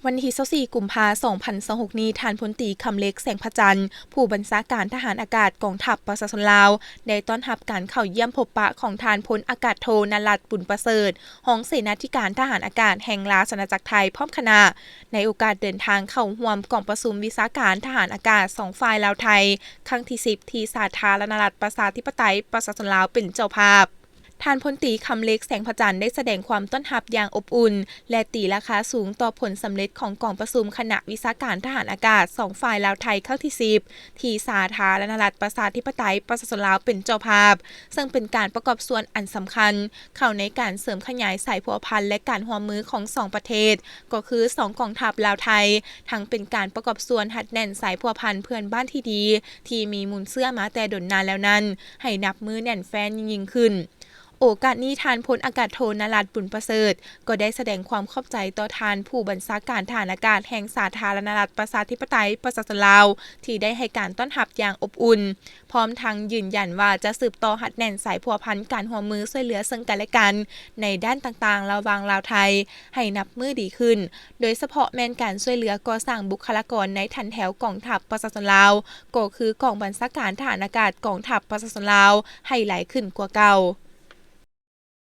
ວັນທີຊາວສີ່ ກຸມພາ ສອງພັນຊາວຫົກນີ້, ທ່ານພົນຕີ ຄຳເລັກ ແສງພະຈັນ ຜູ້ບັນຊາການທະຫານອາກາດກອງທັບປະຊາຊົນລາວ ໄດ້ຕ້ອນຮັບການເຂົ້າຢ້ຽມພົບປະຂອງທ່ານພົນອາກາດໂທ ນະລັດ ບຸນປະເສີດ ຮອງເສນາທິການທະຫານອາກາດແຫ່ງລາຊະອານາຈັກໄທ ພ້ອມຄະນະ ໃນໂອກາດເດີນທາງເຂົ້າຮ່ວມກອງປະຊຸມວິຊາການທະຫານອາກາດສອງຝ່າຍລາວ-ໄທ ຄັ້ງທີສິບ ທີ່ສາທາລະນະລັດ ປະຊາທິປະໄຕ ປະຊາຊົນລາວ ເປັນເຈົ້າພາບ. ທ່ານພົນຕີ ຄຳເລັກ ແສງພະຈັນ ໄດ້ສະແດງຄວາມຕ້ອນຮັບຢ່າງອົບອຸ່ນ ແລະ ຕີລາຄາສູງຕໍ່ຜົນສຳເລັດຂອງກອງປະຊຸມຄະນະວິຊາການທະຫານອາກາດສອງຝ່າຍລາວ-ໄທ ຄັ້ງທີສິບ ທີ່ສາທາລະນະລັດ ປະຊາທິປະໄຕ ປະຊາຊົນລາວ ເປັນເຈົ້າພາບ, ເຊິ່ງເປັນການປະກອບສ່ວນອັນສຳຄັນເຂົ້າໃນການເສີມຂະຫຍາຍສາຍພົວພັນ ແລະ ການຮ່ວມມືຂອງສອງປະເທດ, ກໍຄືສອງກອງທັບລາວ-ໄທ, ທັງເປັນການປະກອບສ່ວນຮັດແໜ້ນສາຍພົວພັນເພື່ອນບ້ານທີ່ດີ ທີ່ມີມູນເຊື້ອມາແຕ່ດົນນານແລ້ວນັ້ນ ໃຫ້ນັບມື້ແໜ້ນແຟ້ນຍິ່ງໆຂຶ້ນ. ໂອກາດນີ້, ທ່ານພົນອາກາດໂທ ນະລັດ ບຸນປະເສີດ ກໍໄດ້ສະແດງຄວາມຂອບໃຈຕໍ່ທ່ານຜູ້ບັນຊາການທະຫານອາກາດແຫ່ງສາທາລະນະລັດ ປະຊາທິປະໄຕ ປະຊາຊົນລາວ ທີ່ໄດ້ໃຫ້ການຕ້ອນຮັບຢ່າງອົບອຸ່ນ, ພ້ອມທັງຢືນຢັນວ່າຈະສືບຕໍ່ຮັດແໜ້ນສາຍພົວພັນການຮ່ວມມືຊ່ວຍເຫຼືອເຊິ່ງກັນແລະກັນໃນດ້ານຕ່າງໆ ລະຫວ່າງລາວ-ໄທ ໃຫ້ນັບມື້ດີຂຶ້ນ, ໂດຍສະເພາະແມ່ນການຊ່ວຍເຫຼືອກໍ່ສ້າງບຸກຄະລາກອນໃນຖັນແຖວກອງທັບປະຊາຊົນລາວ, ກໍຄືກອງບັນຊາການທະຫານອາກາດກອງທັບປະຊາຊົນລາວ ໃຫ້ຫຼາຍຂຶ້ນກວ່າເກົ່າ.